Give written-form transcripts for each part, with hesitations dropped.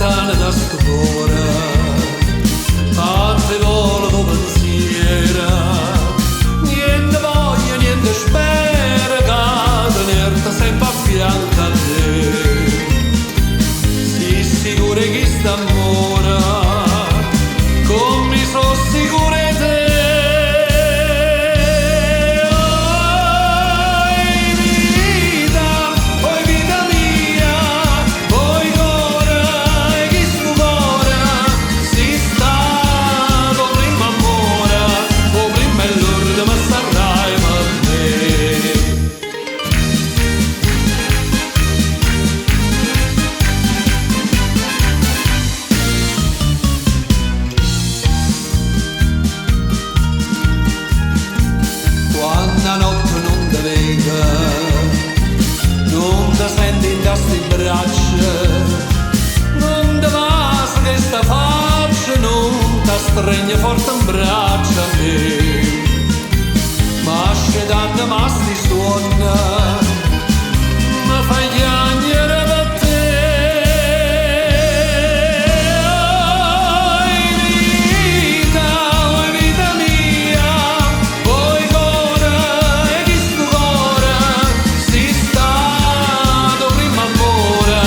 luntano da sto core, a te vola co pensiero, niente voglio, niente spero, che tenerti sempre a fianco a te. Si sicuro che st'amore, come sono sicuro 'e te. Oi vita, oi vita mia, oi core 'e chistu core, si stato 'o primmo ammore, 'o primmo e l'urdemo sarrai pe' me. Quann' 'a notte nun te veco, nun te sento 'int' a 'sti braccia, nun te vaso chesta faccia, nun t'astregno forte 'mbraccio a me. Ma scetanno 'a 'sti suonne, me fai chiagnere pe' te. Oi vita, oi vita mia, oi core 'e chistu core, si stato 'o primmo ammore,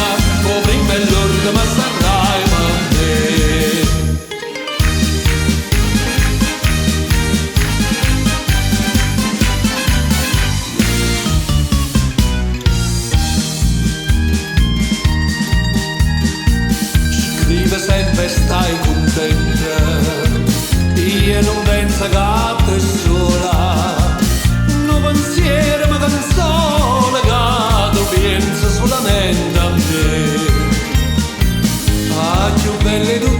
'o primmo e l'urdemo sarrai pe' me. Scrive sempre e stai contenta, io nun penso che te sola, nu pensiero mi consola che tu pensi solamente a me. 'A cchiù bella 'e tutte.